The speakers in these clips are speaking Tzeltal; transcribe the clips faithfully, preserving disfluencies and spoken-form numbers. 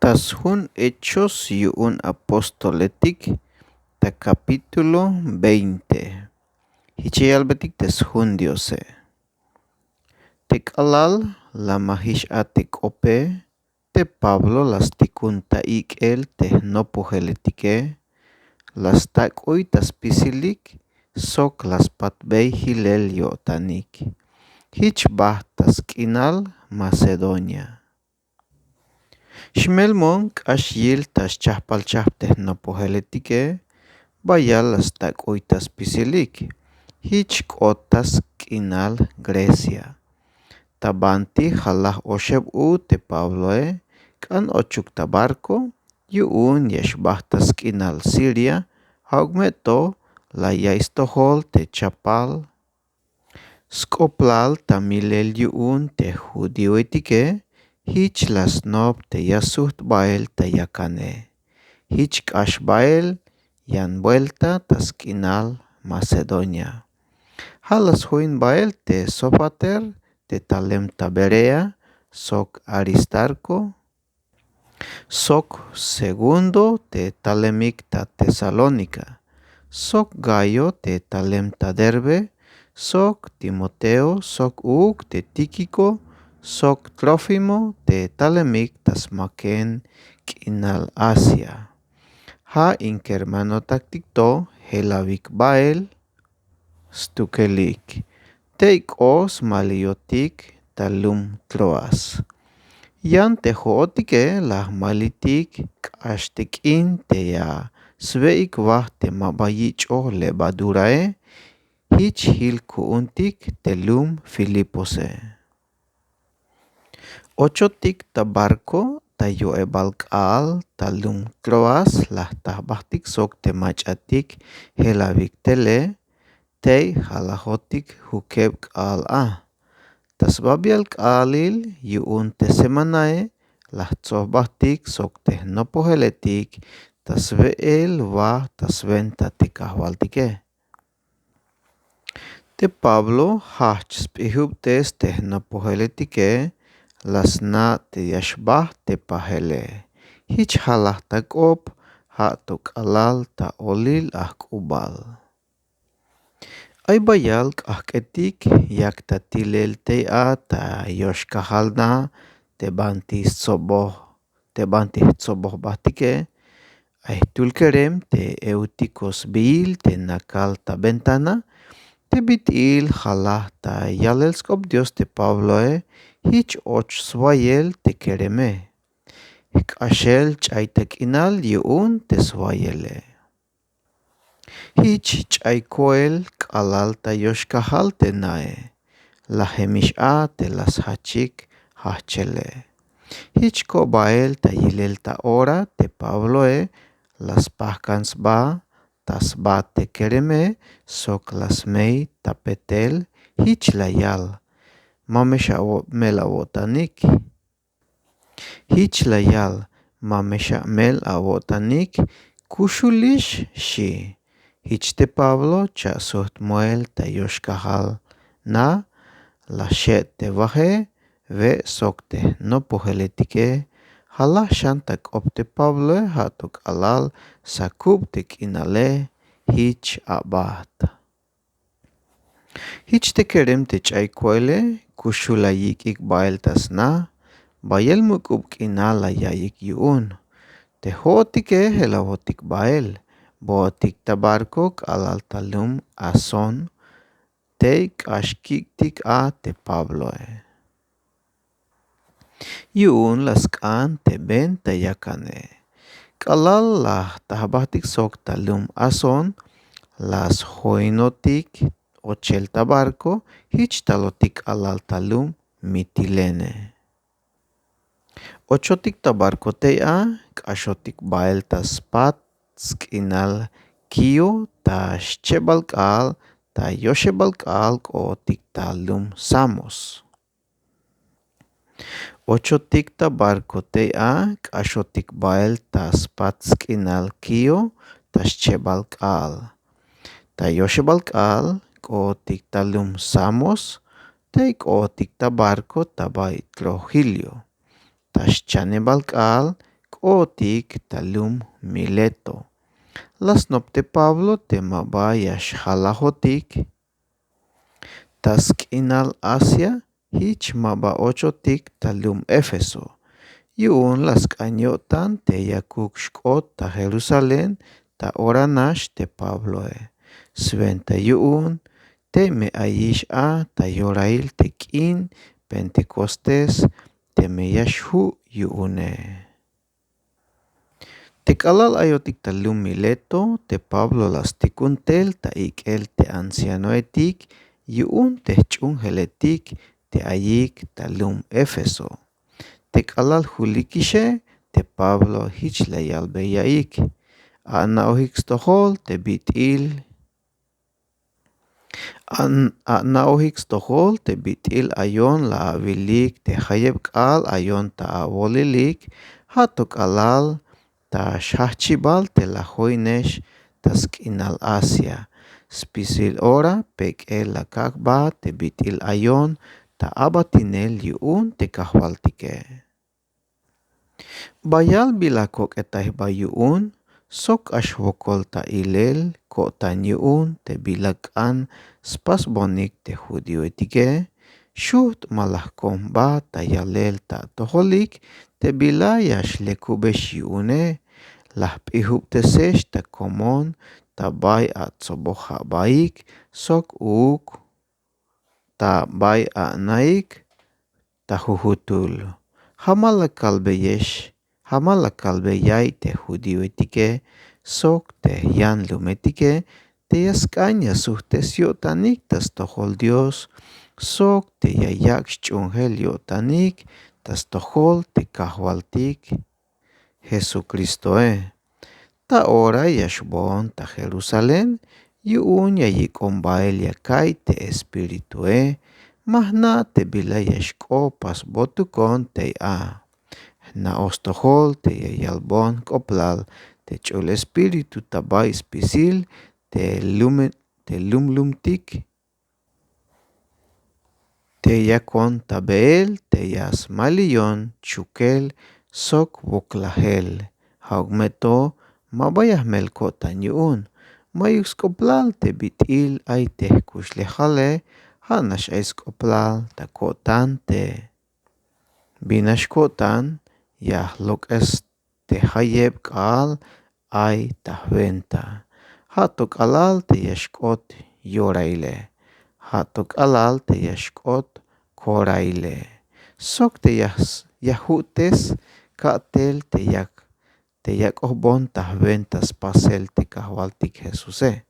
Ta sjun Hechos yu'un apóstoletik, ta capítulo veinte. Jich ya yalbetik te sjun Diose. Te k'alal la majix a te k'ope, te Pablo la stikun ta ik'el te jnopojeletike, la stak'uy ta spisilik sok la spatbey jilel yo'tanik. Jich bajt ta sk'inal Macedonia. Xmelmon k'ax yil ta xchajpalchajp te jnopojeletike, bayal la stak'uy ta spisilik. Jich k'ot ta sk'inal Grecia. Ta banti jalaj oxeb u te Pabloe, k'an ochuk ta barco, yu'un ya xbajt ta sk'inal Siria, ja'uk me to la ya'iy stojol te chapal sk'oplal ta milel yu'un te judioetike. Jich la snop te ya sujt bael ta yakane. Jich k'ax bael yan buelta ta sk'inal Macedonia. Ja' la sjoin bael te Sópater te talem ta Berea, sok Aristarco, sok Segundo te talemik ta Tesalónica, sok Gayo te talem ta Derbe, sok Timoteo, sok uuk te Tíquico, sok Trófimo te talemik ta smaken k'inal Asia. Ja' in kermanotaktik to jelawik bael stukelik tey k'o smaliyotik ta lum Troas. Yan te jo'otike la jmalitik k'ax te k'in te ya swe'ik waj te ma ba yich'oj levadurae, jich jil ku'untik te lum Filipose. Ochotik ta barco ta yo'ebal k'aal ta lum Troas, la jta jbajtik sok te mach'atik jelawik tele, tey jalajotik jukeb k'aal a. Ta sbabial k'aalil yu'un te semanae, la jtsoj jbajtik sok te jnopojeletik ta swe'el waj ta swenta te Kajwaltike. Te Pablo jajch' sp'ijubtes te jnopojeletike, la sna' te ya xbajt te pajele. Jich jalaj ta k'op, ja' to k'alal ta olil ajk'ubal. Ay bayal k'ajk'etik yak ta tilel tey a ta yoxkajal na te banti stsoboj te banti jtsoboj jbajtike. Ay jtul kerem te Eutico sbiil te nakal ta ventana, te bit'il jalaj ta yalel sk'op Dios te Pabloe, jich och swayel te kereme. Jk'axel ch'ay ta k'inal yu'un te swayele. Jich ch'ay koel k'alal ta yoxkajal te nae, lajemix a te la sjachik jajchele. Jich ko bael ta yilel ta ora te Pabloe, la spajkan sba ta sba te kereme sok la smey ta petel. Jich la yal: Ma me xamel awo'tanik. Jich la yal: Ma me xamel awo'tanik, kuxulix, xi'. Jich te Pablo cha' sujt moel ta yoxkajal na, la xe't te waje we' sok te jnopojeletike. Jalaj xan ta k'op te Pabloe, ja' to k'alal sakub te k'inale. Jich abajt. Jich te kerem te ch'ay koele, kuxul la yik'ik bael ta sna, bayel muk'ub k'inal la ya'iyik yu'un. Te jo'otike jelawotik bael, bo'otik ta barco k'alal ta lum Asón, tey k'ax kik'tik a te Pabloe. Yu'un la sk'an te venta yakane. K'alal la jta jbajtik sok ta lum Asón, la sjoinotik ochel ta barco, jich talotik k'alal ta lum Mitilene. Ochotik ta barco tey a, k'axotik bael ta spat sk'inal Quío ta xchebal k'aal ta yoxebal k'aal k'ootik ta lum Samos. Ochotik ta barco tey a, k'axotik bael ta spat sk'inal Quío ta xchebal k'aal. Ta yoxebal k'aal k'ootik ta lum Samos, tey k'ootik ta barco ta bay Trogilio. Ta xchanebal k'aal xbootik ta lum Mileto. La snop te Pablo te ma ba ya xjalajotik ta sk'inal Asia, jich ma ba ochotik ta lum Éfeso. Yu'un la sk'an yo'tan te yakuk xk'ot ta Jerusalén ta ora nax te Pabloe. Swenta yu'un teme ayix a ta yorail te k'in Pentecostés teme ya xju' yu'une. Te k'alal ayotik ta lum Mileto te Pablo la stikun tel ta ik'el te ancianoetik yu'un te jch'uunjeletik te ayik ta lum Éfeso. Te k'alal jul ikixe te Pablo jich la yalbey yaik: Ana'ojik stojol te bit'il Ana'ojik stojol te bit'il ayon la awilik te jayeb k'aal ayon ta awolilik. Ja' to k'alal ta xjajchibal te la joinex ta sk'inal Asia, spisil ora pek'el la kak' ba te bit'il ayon ta abatinel yu'un te Kajwaltike. Bayal bila kok'etay jba yu'un sok k'ax wokol ta ilel ko'tan yu'un te bila k'an spasbonik te judioetike. Xujt' ma la jk'oom jba ta yalel ta atojolik te bila ya xlekubex yu'une. La jp'ijubtesex ta komon ta bay atsoboj abaik sok uuk ta bay anaik ta jujutul. Jamal la kalbeyex jamal la kalbeyay te judioetike sok te jyanlumetike te ya sk'an ya sujt'es yo'tanik ta stojol Dios sok te ya yak' xch'uunjel yo'tanik ta stojol te Kajwaltik Jesukristoe. Ta ora ya xboon ta Jerusalén yu'un ya yik'on bael ya ka'iy te Espiritue. Ma jna' te bila ya xk'opas botukon tey a. Jna'oj stojol te ya yalbon jk'oblal te ch'ul Espíritu ta bay spisil te lumlumtik te yakon ta beel te ya smaliyon chukel sok wuklajel. Ja'uk me to ma ba ya jmel ko'tan yu'un. Ma'yuk sk'oblal te bit'il ay te jkuxlejale. Ja' nax ay sk'oblal ta ko'tan te bin nax ko'tan ya jlok'es te jayeb k'aal ay ta jwenta. Ja' to k'alal te ya xk'ot yoraile. Ja' to k'alal te ya xk'ot koraile sok te ya ju'tes ka'tel te yak te yak'ojbon ta jwenta spasel te Kajwaltik Jesuse.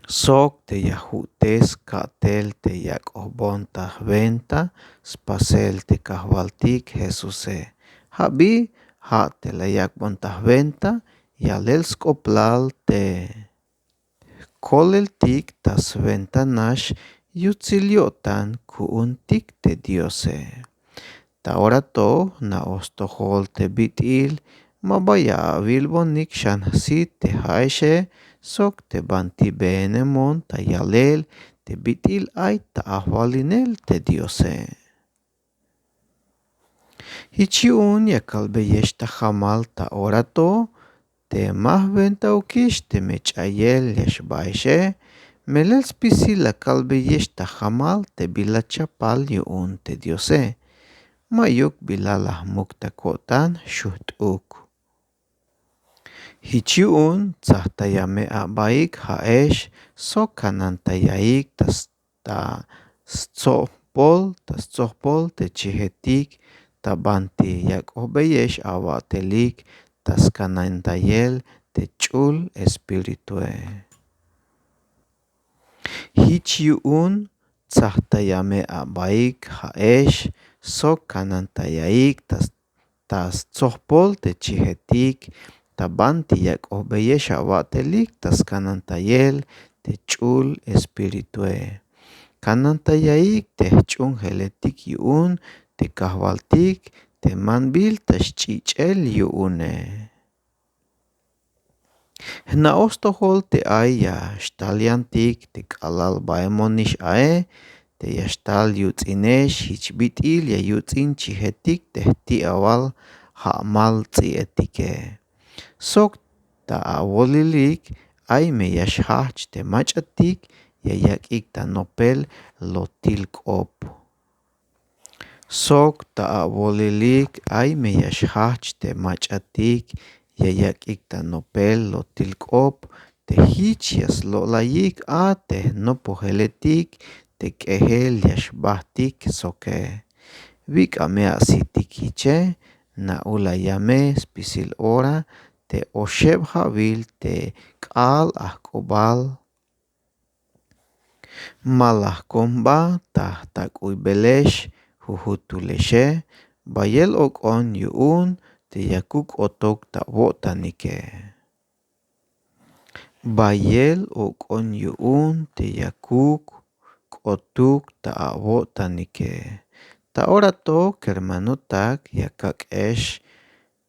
Sok te ya ju'tes ka'tel te yak'ojbon ta jwenta spasel te Kajwaltik Jesuse. Ja' bi ja' te la yak'bon ta jwenta yalel sk'oblal te jkoleltik ta swenta nax yutsil yo'tan ku'untik te Diose. Ta ora to jna'oj stojol te bit'il ma ba ya awilbonik xan jsit te ja'exe sok te banti beenemon ta yalel te bit'il ay ta ajwalinel te Diose. Jich yu'un ya kalbeyex ta jamal ta ora to te ma jwentaukix teme ch'ayel ya xbaexe. Melel spisil la kalbeyex ta jamal te bila chapal yu'un te Diose. Ma'yuk bila la jmuk ta ko'tan xujt'uk. Jich yu'un tsajtaya me abaik ja'ex sok kanantayaik ta ta stsojpol ta stsojpol te chijetik ta banti yak'ojbeyex awa'telik ta skanantayel te ch'ul Espiritue. Jich yu'un tsajtaya me abaik ja'ex sok kanantayaik ta ta stsojpol te chijetik ta banti yak'ojbeyex awa'telik ta skanantayel te ch'ul Espiritue. Kanantayaik te jch'uunjeletik yu'un te Kajwaltik te manbil ta xch'ich'el yu'une. Jna'oj stojol te ay ya xtal yantik te k'alal baemonix ae te ya xtal yuts'inex jich bit'il ya yuts'in chijetik te jti'awal ja'mal ts'i'etike. Sok ta awolilik ay me ya xjajch te mach'atik ya yak'ik ta nopel lotil k'op. Sok ta awolilik ay me ya xjajch te mach'atik ya yak'ik ta nopel lotil k'op te jich ya slo'layik a te jnopojeletik te k'ejel ya xbajtik soke. Wik'a me asitik jiche, na'ul la yame spisil ora te oxeb ja'wil te k'aal ajk'ubal. Ma la jkon jba ta jtak'uybelex jujutulexe, bayel ok'on yu'un te yakuk k'otuk ta awo'tanike. Bayel ok'on yu'un te yakuk k'otuk ta awo'tanike. Ta ora to kermanotak ya kak'ex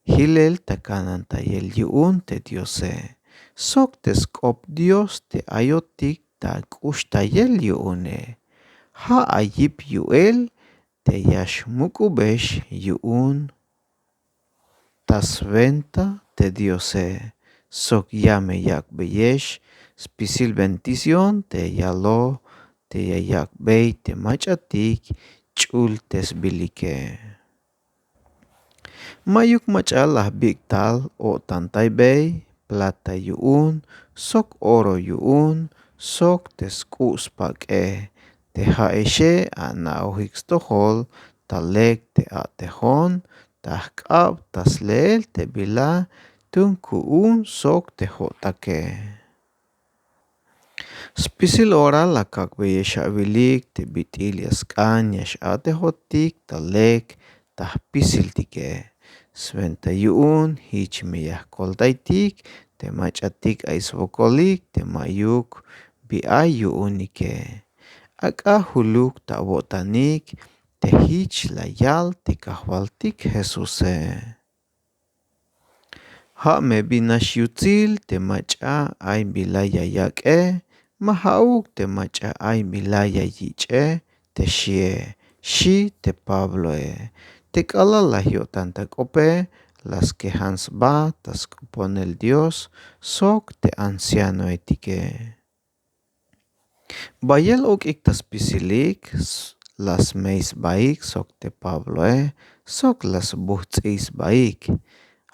jilel ta kanantayel yu'un te Diose. Sok te sk'op Dios te ayotik ta k'uxtayel yu'une. Ja' ay yip yu'el te ya xmuk'ubex yu'un ta swenta te Diose. Sok ya me yak'beyex spisil bendición te yaloj te ya yak'bey te mach'atik ch'ultesbilike. Ma'yuk mach'a la jbik' tal o'tantaybey plata yu'un sok oro yu'un sok te sk'u' spak'e. Te ja'exe ana'ojik stojol ta lek te a'tejon ta jk'ab ta sleel te bila tun ku'un sok te jo'take. Spisil ora la kak'beyex awilik te bit'il ya sk'an ya x'a'tejotik ta lek ta jpisiltike. Swenta yu'un jich me ya jkoltaytik te mach'atik ay swokolik te ma'yuk bi ay yu'unike. Ak'a juluk ta awo'tanik te jich la yal te kajwaltik Jesuse. Ja' me bi nax yutsil te mach'a ay bila ya yak'e, ma ja'uk te mach'a ay bila ya yich'e te xie, xi' te Pabloe. Te k'alal la yo'tan ta k'ope la skejan sba ta sk'oponel Dios sok te ancianoetike. Bayel ok'ik ta spisilik la smey sbaik sok te Pabloe sok la sbujts'iy sbaik.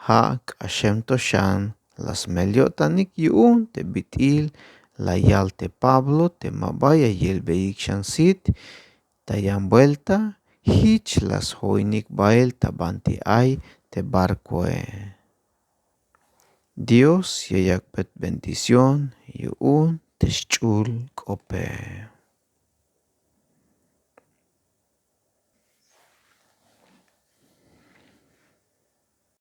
Ja' k'axem to xan la smel yo'tanik yu'un te bit'il la yal te Pablo te ma ba ya yilbeyik xan sit ta yan buelta jich la sjoinik bael ta banti ay te barkoe. Dios ya yak'bey bendición yu'un te xch'ul k'ope.